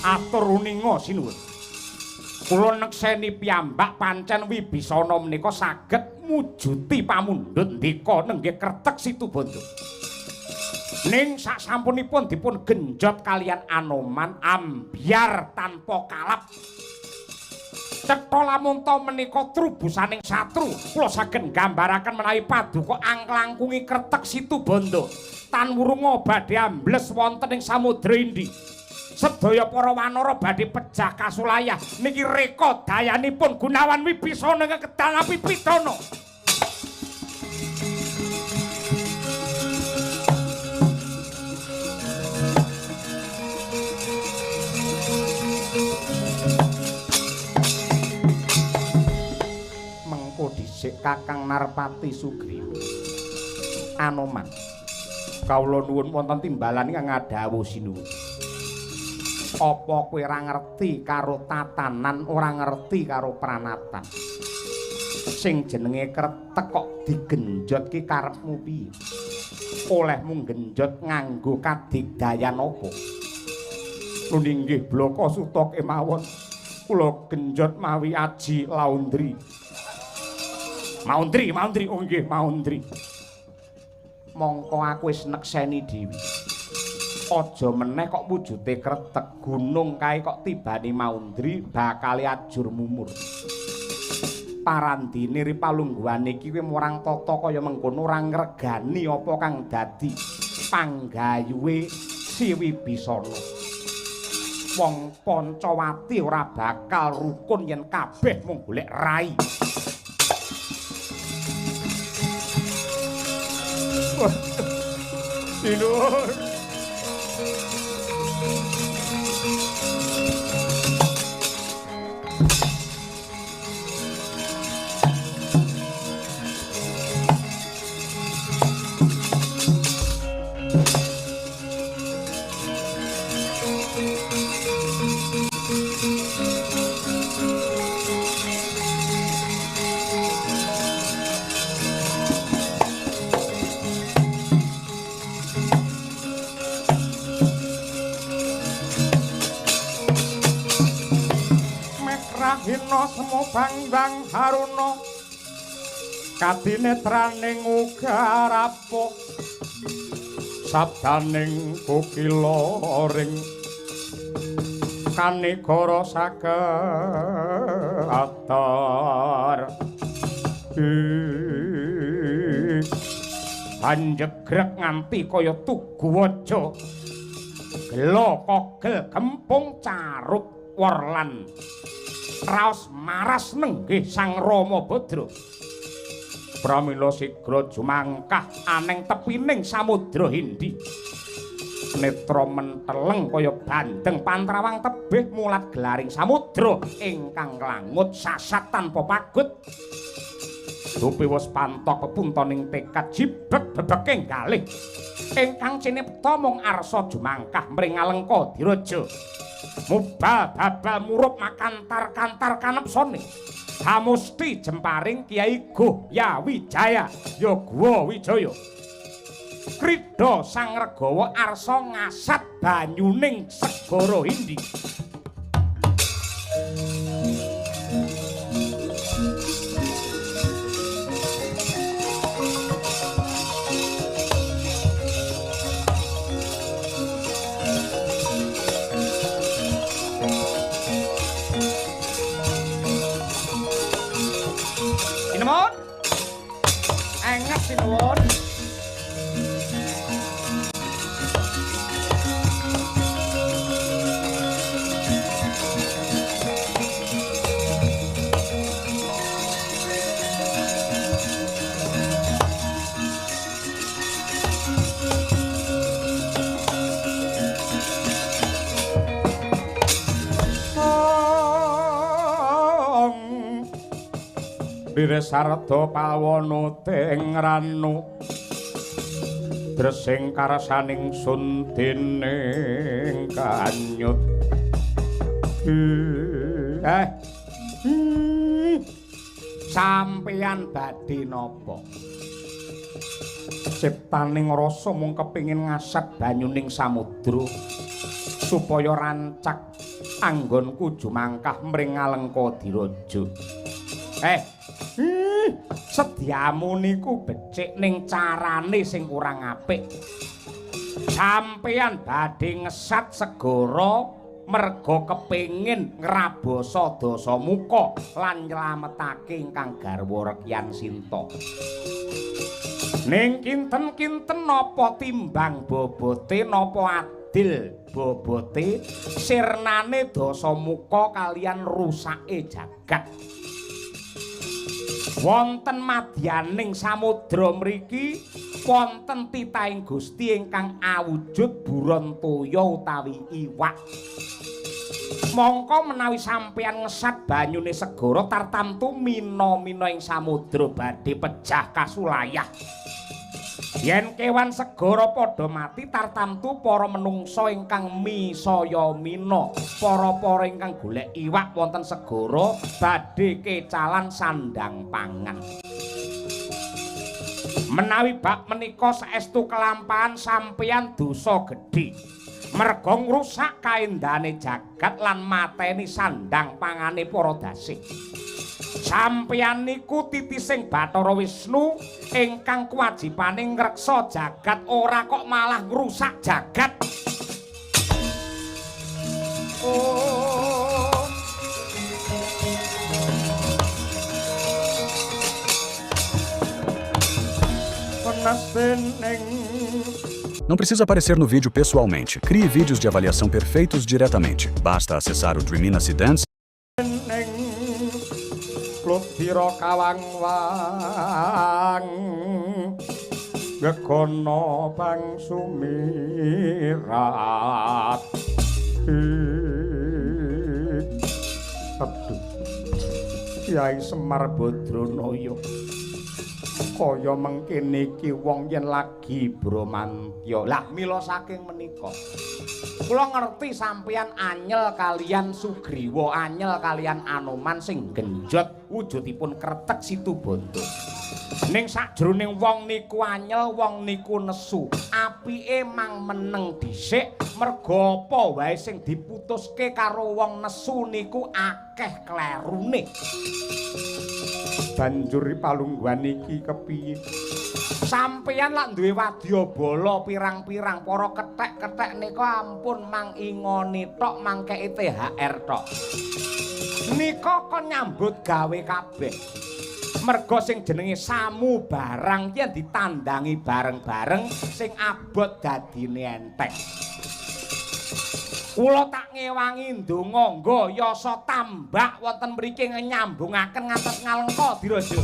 Atur uninga sinuwun. Kula nekseni piyambak pancen Wibisana menika saged mujuti pamundhut ndika nenggih Kretek Situbondo. Ning sasampunipun dipun genjot kaliyan Anoman ambyar tanpa kalap. Cetha lamun ta menika trubusaning satru, kula saged nggambaraken menawi paduka angklangkungi Kretek Situbondo tan wurunga badhe ambles wonten ing Samudra Indi. Sedaya para wanara badhe pejah kasulayah niki reka dayanipun Gunawan Wibisana ingkang kedal api pidana. Mengko dhisik Kakang Narpati Sugriwa. Anoman, kawula nuwun wonten timbalan ingkang ngadhawuh sinuwun. Apa kowe ora ngerti karo tatanan, ora ngerti karo pranatan? Sing jenenge kretek kok digenjot ki karepmu piye? Olehmu genjot nganggo kadigdayan apa? Nundi nggih blaka suta kemawon. Kula genjot mawi aji laundri. Maundri, maundri, oh nggih maundri. Mongko aku wis nekseni dhewe. Aja meneh kok wujude kretek gunung kae kok tibane maundri bakal ajur mumur. Parandine ri palungguhane iki kowe murang tata kaya mengkono ora ngregani apa kang dadi panggayuhe Si Wibisana. Wong Pancawati ora bakal rukun yen kabeh mung golek rai. Sinuwun. Hina semu bangbang haruna kadinetraning ugarapa sabdaning kukila ring kanigara saketar anjegrek nganti kaya tugu waja gela kogel gempung caruk worlan raos maras nenggih Sang Rama Badra. Pramila sigra jumangkah aneng tepining Samudra Hindi. Netra menteleng kaya bandeng pantrawang tebih mulat gelaring samudra ingkang langut sasat tanpa pagut. Dupi wis pantok pepuntoning tekad jibeg bebeking galih ingkang cinipta mung arsa jumangkah mring Alengka diraja. Mubal babal murup makantar-kantar kanepsone. Hamusti jemparing Kiai Goh Ya Wijaya ya Guwa Wijaya. Krida Sang Regawa arsa ngasat banyuning segara Hindi. Sinuwun. Enget sinuwun. Diresarda pawana teng ranu dresing karsaning sun dening kanyut. Sampeyan badhe napa? Ciptaning rasa mung kepingin ngasat banyuning samudra supaya rancak Anggonku jumangkah mring Alengka Diraja. Sedyamu niku becik ning carane sing kurang apik. Sampeyan badhe ngesat segara merga kepengin ngrabasa Dasamuka lan nylametake ingkang garwa Rekyan Sinta. Ning kinten-kinten napa timbang bobote napa adil bobote sirnane Dasamuka kalian rusake jagat. Wonten madyaning samudra mriki wonten titahing Gusti ingkang awujud buron toya utawi iwak. Mongko menawi sampeyan ngesat banyune segara tartamtu mina-mina ing samudra badhe pejah kasulayah. Yen kewan segara padha mati tartamtu para menungsa ingkang misaya mina, para-para ingkang golek iwak wonten segara badhe kecalan sandang pangan. Menawi bab menika saestu kelampahan sampeyan dosa gedhe. Merga ngrusak kaendahane jagat lan mateni sandang pangane para dasih. Sampeyan niku titising Bathara Wisnu ingkang kewajibane ngreksa jagat, ora kok malah ngrusak jagat. Oh. Não precisa aparecer no vídeo pessoalmente. Crie vídeos de avaliação perfeitos diretamente. Basta acessar o Dreamina Seedance. Kludira kawang-wang gegono bang sumirat. Aduh, Kyai Semar Badranaya, kaya mengkene iki wong yen lagi bramantya. Lah mila saking menika kula ngerti sampeyan anyel kalian Sugriwa, anyel kalian Anoman sing genjot wujudipun kretek Situbondo. Ning sakjroning wong niku anyel, wong niku nesu. Apike mang meneng dhisik, merga apa wae sing diputuske karo wong nesu niku akeh klerune. Banjur palungguhan iki kepiye? Sampeyan lak duwe wadyabala pirang-pirang, para kethek-kethek nika ampun mang ingoni tok, mangkeki THR tok. Nika kon nyambut gawe kabeh. Merga sing jenenge samu barang yen ditandangi bareng-bareng sing abot dadine enteng. Kula tak ngewangi ndonga nggo yasa tambak wonten mriki nyambungaken ngantos Ngalengka Diraja.